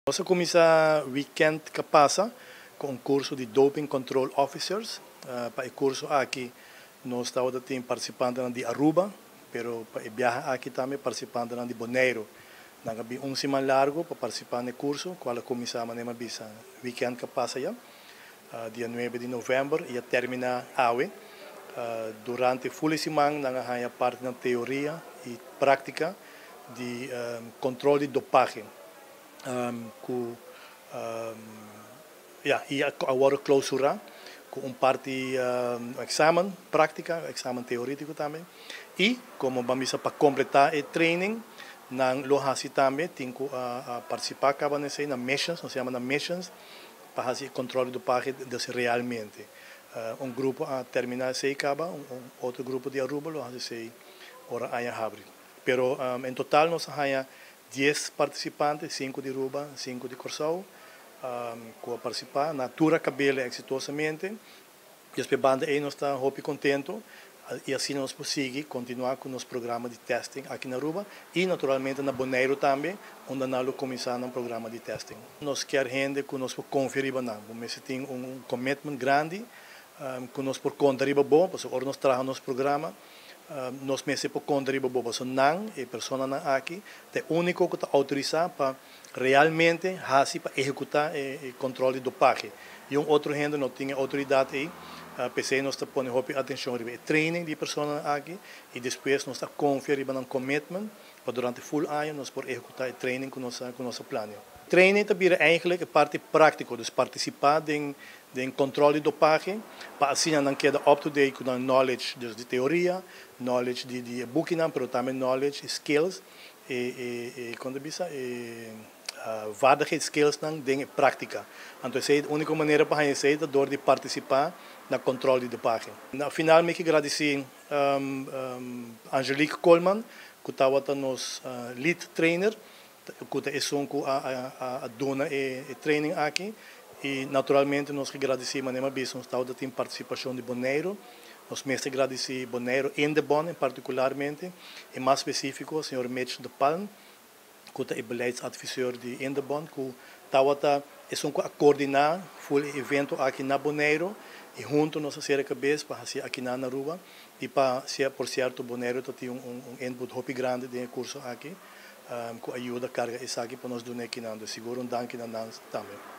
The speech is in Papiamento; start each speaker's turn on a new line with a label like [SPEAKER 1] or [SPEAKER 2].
[SPEAKER 1] Nos a cuminsa weekend cu pasa cu un curso di Doping Control Officers. Pa e curso aki nos tabatin participante di Aruba, pero pa e biaha aki tambe participante di Bonaire. Nan a bin un siman largo pa participa na e curso, cual a cuminsa, manera bisa, weekend cu pasa ya, dia 9 di november, y a termina awe. Durante full siman nan a haya parti na teoria y practica di control di dopaje. Cu ja, y awor clausura cu un parti examen practica, examen teoretico tambe. Y como ban bisa pa completa e training, nan lo hasi tambe, tin cu participa caba na missions, nos yama na missions, pa haci control di dopaje realmente. Un grupo a termina esey caba, un otro grupo di Aruba lo hasi esey ora aña habri. Pero en total nos a 10 participante, 5 di Aruba, 5 di Corsou, cu a participa, nan tur a cab'e exitosamente. Y e banda ey nos ta hopi contento y asina nos por sigui continua cu nos programa di testing aki na Aruba y naturalmente na Bonaire tambe, unda nos ta cuminsa un programa di testing. Nos kier hende cu nos por confia riba nan, nos tin un commitment grandi, cu nos por conta riba bo, pasobra ora nos traha nos programa, nos mester por conta riba bo, pasobra nan, e personanan aki, ta unico cu ta autorisa pa realmente hasi, pa ehecuta e control di dopaje. Y un otro hende no tin autoridad ey, p'esey nos ta pone hopi atencion riba e training di persona aki y despues nos ta confia riba un commitment pa durante full aña nos por ehecuta e training cu nos plan. Training tambe eigenlijk e parti practico, dus participa den control di dopaje, pa asina nan keda up to date cu knowledge, dus di teoria, knowledge di boeknan, pero tambe knowledge e skills e con ta bisa e vaardigheid skills nan den practica. Anto, esey ta e unico manera pa esey ta door di participa na control di dopaje. Na final, mi kier gradici Angelique Coleman, cu tabata nos lead trainer, cu ta esun cu a duna e training aki, y naturalmente nos kier gradici, manera bisa, nos tabatin participacion di Bonaire. Nos mester gradici Bonaire Indebon particularmente, y mas specifico, señor Mitch de Palm, cu ta e beleidsadviseur di Indebon, cu tabata esun cu a coordina full evento aki na Bonaire, y hunto nos a sera cabes pa haci aki na Aruba, y pa, por cierto, Bonaire tin un input hopi grandi den e curso aki, cu a yuda carga esaki pa nos duna aki na sigur un danki na nan tambe.